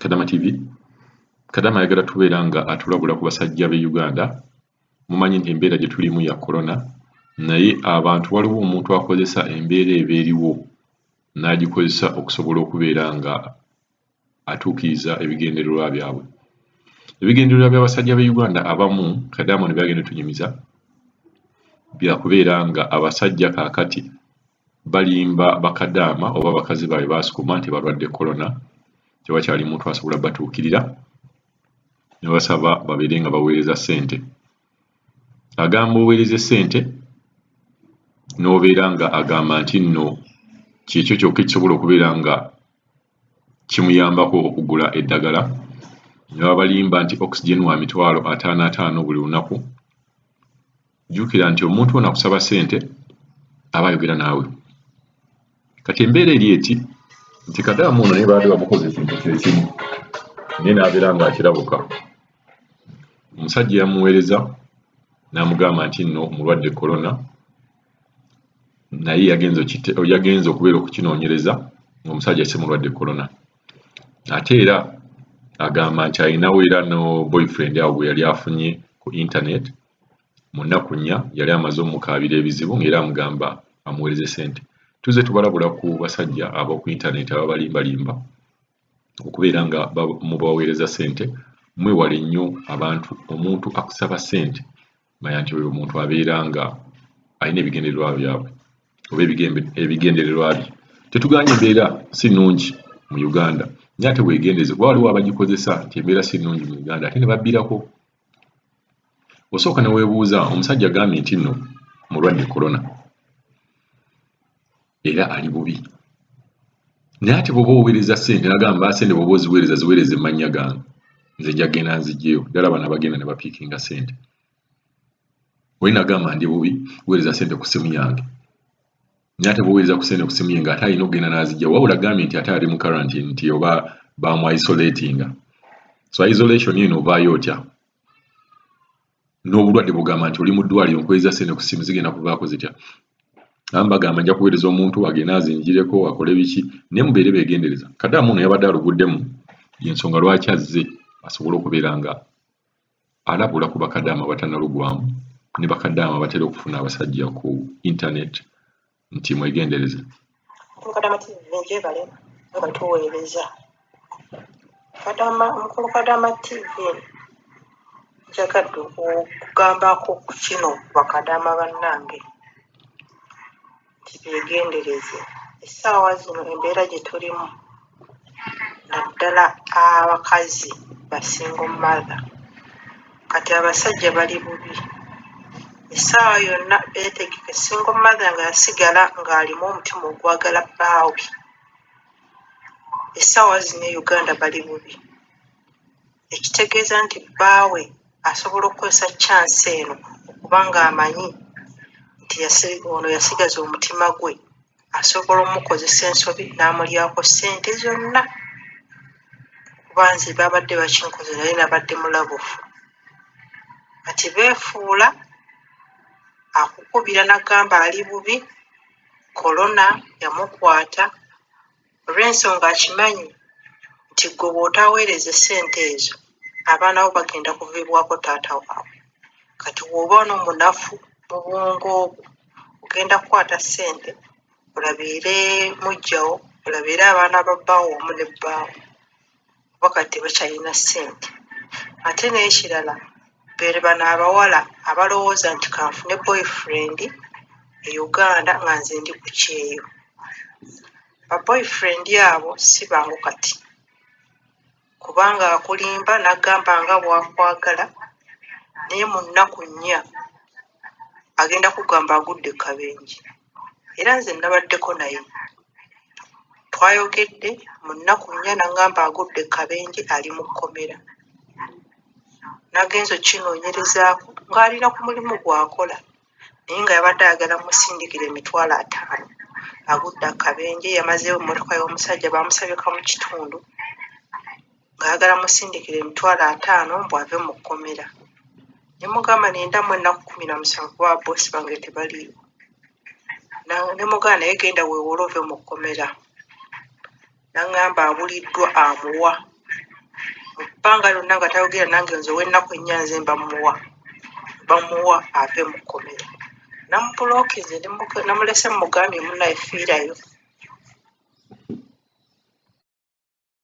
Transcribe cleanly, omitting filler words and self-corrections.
Kadama TV. Kadama ayagala tubeera nga atulabula ku basajja b'e Uganda. Mumanyi nti embeera gye tulimu ya korona, naye abantu waliwo omuntu akozesa embeera eba eriwo n'agikozesa okusobola okubeera nga atuukiriza ebigendererwa byabwe. Ebigendererwa by'abasajja b'e Uganda abamu Kadama ono byagenda otunyumiza bya kubeera nga abasajja kaakati balimba bakadaama oba bakazi baabwe baasukuma nti balwadde korona, tewakyali muntu asobola batuukirira, ne basaba babeere nga baweereza ssente. Agamba oweereze ssente n'obeera nga agamba nti nno kyekyo kyokka ekisobola okubeera nga kimuyambako okugula eddagala, ne babalimba nti oxygen wa 550,000 buli lunaku. Jjukira nti omuntu ono akusaba ssente aba ayogera naawe. Kati embeera eri eti nti Kadaama ono naye baali bamukoze ekintu kyekimu, naye n'abeera ng'akirabuka. Omusajja yamuweereza n'amugamba nti nno mulwadde korona, naye yagenze okubeera okukinoonyereza ng'omusajja si mulwadde korona. Ate era agamba nti alinawo era no boyfriend awo gwe yali afunye ku internet mu nnaku nnya yali amaze omukaabira ebizibu ng'era amugamba amuweereze ssente. Tuzze tubalabula ku basajja ab'oku internet ababalimbalimba okubeera nga mubaweereza ssente. Mwewale nnyo abantu, omuntu akusaba ssente manya nti oyo omuntu abeera nga alina ebigendererwa byabwe oba ebigendererwa bye. Tetuganye embeera si nnungi mu Uganda, naye ate weegendereze kuba waliwo abagikozesa nti embeera si nnungi mu Uganda ate ne babbirako. Osooka ne weebuuza omusajja agambye nti nno mulwadde korona era ali bubi, naye ate bw'oba oweereza ssente n'agamba ssente bw'oba oziweereza ziweereze mu mannya gange, nze nja kugenda nziggyeyo. Ddala bano abagenda ne bapiikinga ssente. Oli n'agamba ndi bubi, weereza ssente ku ssimu yange, naye ate bw'oweereza ku ssente ku ssimu ye ng'ate alina okugenda n'aziggya. Wabula agambye nti ate ali mu quarantine nti oba bamu isolatinga. So isolation eno ovaayo otya? N'obulwadde bugamba nti oli mu ddwaliro nkuweereza ssente ku ssimu zigenda kuvaako zitya? Abamu bagamba nja kuweereza omuntu agende azinjireko akole biki, naye mubeere beegendereza. Kadaama ono yabadde aluguddemu, y'ensonga lwaki azze asobole okubeera nga alabula ku bakadaama abatannalugwamu ne bakadaama abatera okufuna abasajja ku internet nti mwegendereze. Mukulu Kadama TV gyebale nga tuweereza. Kadama, Mukulu Kadama TV, njagadde okugambako ku kino bakadaama bannange nti beegendereze. Essaawa zino embeera gye tulimu naddala abakazi ba single mother, kati abasajja bali bubi. Essaawa yonna beetegeke single mother nga yasigala ng'alimu omutima ogwagala bbaawe. Essaawa zino e Uganda bali bubi. Ekitegeeza nti bbaawe asobola okukozesa chance eno okuba ng'amanyi nti ono yasigaza omutima gwe, asobola omukozesa ensobi n'amulyako ssente zonna. Kuba nze babadde bakinkoze naye nabadde mulabufu. Kati beefuula akukubira n'agamba ali bubi, korona yamukwata, olw'ensonga akimanyi nti ggwe bw'otaweereza ssente ezo abaana bo bagenda kuviibwako taata waabwe. Kati bw'oba n'omunafu mu bwongo bwo ogenda kukwata ssente olabirire muggyawo, olabirire abaana ba bbaawo wamu ne bbaawo kuba kati tebakyalina ssente. Ate n'ekirala be bano abawala abalowooza nti kanfune boyfriend e Uganda nga nze ndi ku kyeyo. Ba boyfriend abo si bangu kati kubanga akulimba n'agamba nga bw'akwagala naye mu nnaku nnya agenda kugamba agudde ku kabenje. Era nze nabaddeko naye twayogedde mu nnaku nnya n'angamba agudde ku kabenje ali mu kkomera. Nagenze okukinoonyerezaako ng'alina ku mulimu gw'akola naye nga yabadde ayagala mmusindikire 50,000. Agudde akabenje yamazeewo emmotoka y'omusajja baamusabye kamu kitundu ng'ayagala musindikire 50,000 mbu ave mu kkomera. Ne mugamba nindamu ennaku 17 kuba babboosi bange tebaliiwo. Ne mugamba naye genda weewole ove mu kkomera. N'aŋŋamba abuliddwa amuwa. Mu bbanga lyonna nga tayogera nange, nze ow'ennaku 4 nze mba muwa ave mu kkomera. Namubulookinze, namulese, mugambye, "Munnaye, fiirayo."